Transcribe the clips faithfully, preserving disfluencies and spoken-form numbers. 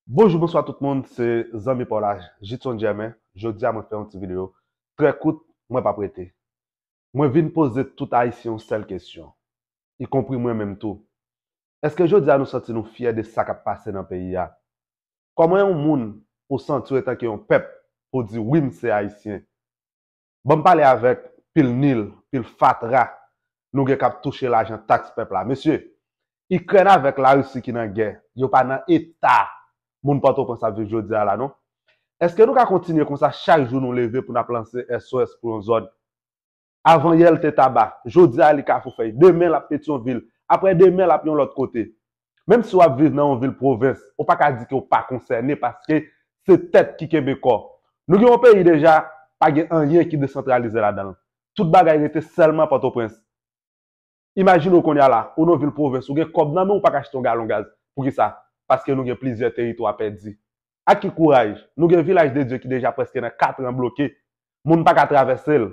Bonjou, bonswa tout moun, se zanmi pa w la, Jitson Germain. Jodi a mwen fè yon ti videyo trè kout, mwen p ap rete. Mwen vin poze tout Ayisyen yon sèl kesyon, ikonpri mwen menm tou. Èske jodi a nou santi nou fyè de sa k ap pase nan peyi a? Kòman yon moun ou santi w etanke yon pèp pou w di wi m se Ayisyen? Ban m pale avèk pil nil, pil fatra nou gen k ap touche lajan taks pèp la. Mesye, Ikrèn avèk Larisi ki nan gè, yo pa nan eta moun Pòtoprens ap viv jodi a la non. Èske nou ka kontinye konsa chak jou nou leve pou n ap lanse S O S pou yon zòn? Avan yè l te Taba, jodi a li Kafou Fèy, demen l ap Petyonvil, aprè demen l ap yon lòt kote. Menm si w ap viv nan yon vil pwovens, ou pa ka di ke w pa konsène paske se tèt ki kenbe kò. Nou gen yon peyi deja, pa gen anyen ki desantralize ladan l. Tout bagay rete sèlman Pòtoprens. Imajine w kounye a la, ou nan vil pwovens, ou gen kòb nan men w, ou pa ka achte yon galon gaz. Poukisa? Paske nou gen plizyè teritwa pèdi. Ak ki kouraj? Nou gen Vilaj de Dye ki deja prèske nan kat an bloke. Moun pa ka travèse l.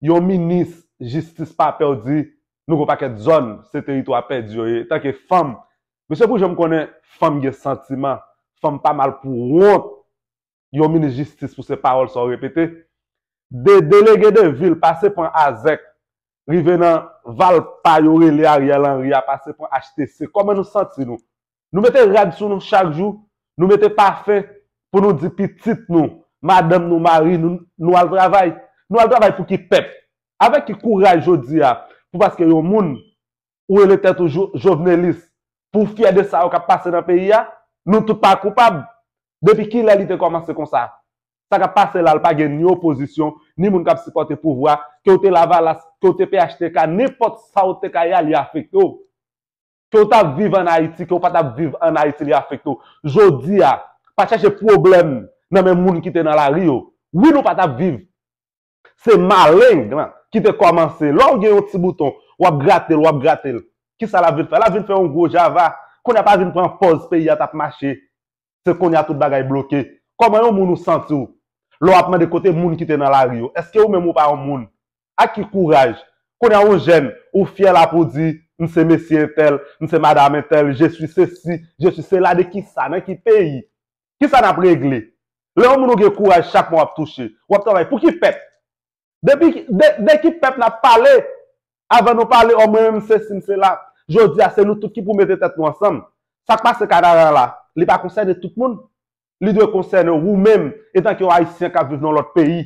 Yon minis jistis pa pè w di nou gen yon pakèt zòn, se teritwa pèdi yo ye. Tanke fanm, mesye pou jan m konnen fanm gen santiman, fanm pa mal pou wont. Yon minis jistis pou se pawòl sa w repete. De delege de vil pase pran Azèk, rive nan Valpa yo rele Ariel Henry a, pase pran H T C. Kòman nou santi nou? Nou mete rad sou nou chak jou, nou mete pafen pou nou di pitit nou, madanm nou, mari nou, nou al travay. Nou al travay pou ki pèp? Avèk ki kouraj jodi a, pou paske yon moun ou rele tèt ou jo, jovnelis, pou w fyè de sa yo k ap pase nan peyi a? Nou tout pa koupab. Depi kilè li te kòmanse konsa? Sa k ap pase la, l pa gen ni opozisyon, ni moun k ap sipòte pouvwa, ke w te Lavalas, ke w te P H T K, nenpòt sa w te ka ye a, li afekte w. Ke w t ap viv ann Ayiti, ke w pa t ap viv ann Ayiti, li afekte w. Jodi a, pa t chache pwoblèm nan men moun ki te nan lari yo. Wi, nou pa t ap viv. Se maleng lan ki te kòmanse. Lè w gen yon ti bouton, w ap grate l, w ap grate l. Kisa l ap vin fè? L ap vin fè yon gwo java. Kounye a pa vin pran pòz peyi a t ap mache. Se kounye a tout bagay bloke. Kòman yon moun ou santi w lè w ap mande kote moun ki te nan lari yo? Èske ou menm ou pa yon moun? Ak ki kouraj? Kounye a yon jèn, ou fyè la pou w di, m se mesye entèl, m se madanm entèl, je suis ceci, je suis cela, de kisa, nan ki peyi? Kisa n ap regle? Lè yon moun ou gen kouraj chak mwa w ap touche, w ap travay pou ki pèp? Depi de, de ki pèp n ap pale? Avan nou pale, o mwen menm m sesi m sela. Jodi a, se nou tout ki pou mete tèt nou ansanm. Sa k pase Kanaran la, li pa konsène tout moun. Li dwe konsène w ou menm, etanke yon Ayisyen k ap viv nan lòt peyi.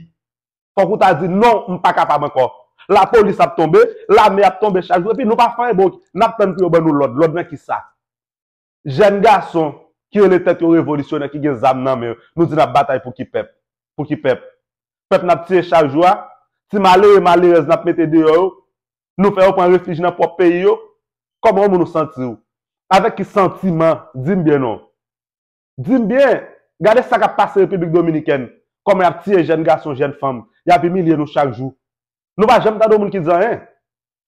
Fòk ou ta di non, m pa kapab ankò. Lapolis ap tonbe, lame ap tonbe chak jou, epi nou pa fè anyen, bon, n ap tann pou yo ban nou lòd. Lòd nan kisa? Jèn gason ki rele tèt yo revolisyonè, ki gen zam nan men yo, nou di n ap batay pou ki pèp? Pou ki pèp? Pèp n ap tiye chak jou a, ti malere, malerèz n ap mete deyò yo, nou fè yo pran refij nan pwòp peyi yo. Kòman yon moun ou santi w? Avèk ki santiman? Di m byen non. Di m byen, gade sa k ap pase Repiblik Dominikèn, kòman y ap tiye jèn gason, jèn fanm, y ap imilye nou chak jou. Nou pa janm tande yon moun ki di anyen.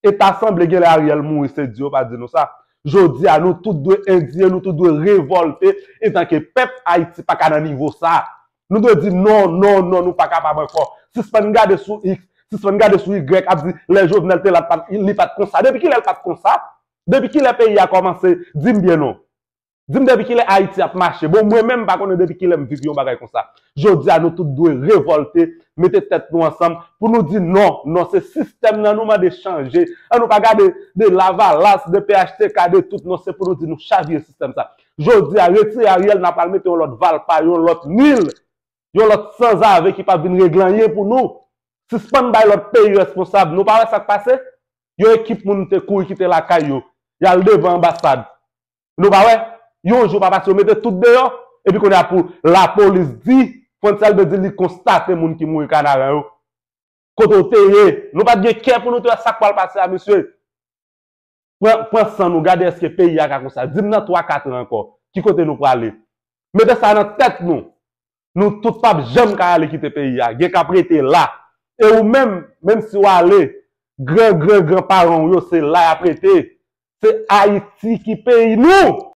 E ta sanble genlè Ariel mouri, se di yo pa di nou sa. Jodi a, nou tout dwe endiye, nou tout dwe revòlte etanke pèp. Ayiti pa ka nan nivo sa. Nou dwe di non, non, non, nou pa kapab ankò. Sispann gade sou X, sispann gade sou Y, ap di lè Jovenel te la, li pa t konsa. Depi kilè l pa t konsa? Depi kilè peyi a kòmanse? Di m byen non. Di m depi kilè Ayiti ap mache. Bon, mwen menm m pa konnen depi kilè m viv yon bagay konsa. Jodi a, nou tout dwe revòlte, mete tèt nou ansanm pou nou di non, non, se sistèm nan nou mande chanje. An nou pa gade de Lavalas, de P H T K, de tout, non, se pou nou di nou chavire sistèm sa. Jodi a, retire Ariel, n a pral mete yon lòt Valpa, yon lòt nil, yon lòt sanzave ki p ap vin regle anyen pou nou. Sispann bay lòt peyi responsab. Nou pa wè sa k pase? Yon ekip moun te kouri kite lakay yo, y al devan anbasad. Nou pa wè? Yon jou pa pase, yo mete tout deyò. Epi kounye a pou lapolis di, Frantz Elbé di li konstate moun ki mouri Kanaran yo. Kote w te ye? Nou pa t gen kè pou nou te wè sa k pral pase a, mesye. Pran, pran san nou, gade èske peyi a ka konsa. Di m nan twa, kat an ankò, ki kote nou prale? Mete sa nan tèt nou. Nou tout p ap janm ka ale kite peyi a. Gen k ap rete la. E ou menm, menm si w ale, gran, gran, gran paran w yo, se la y ap rete. Se Ayiti ki peyi nou.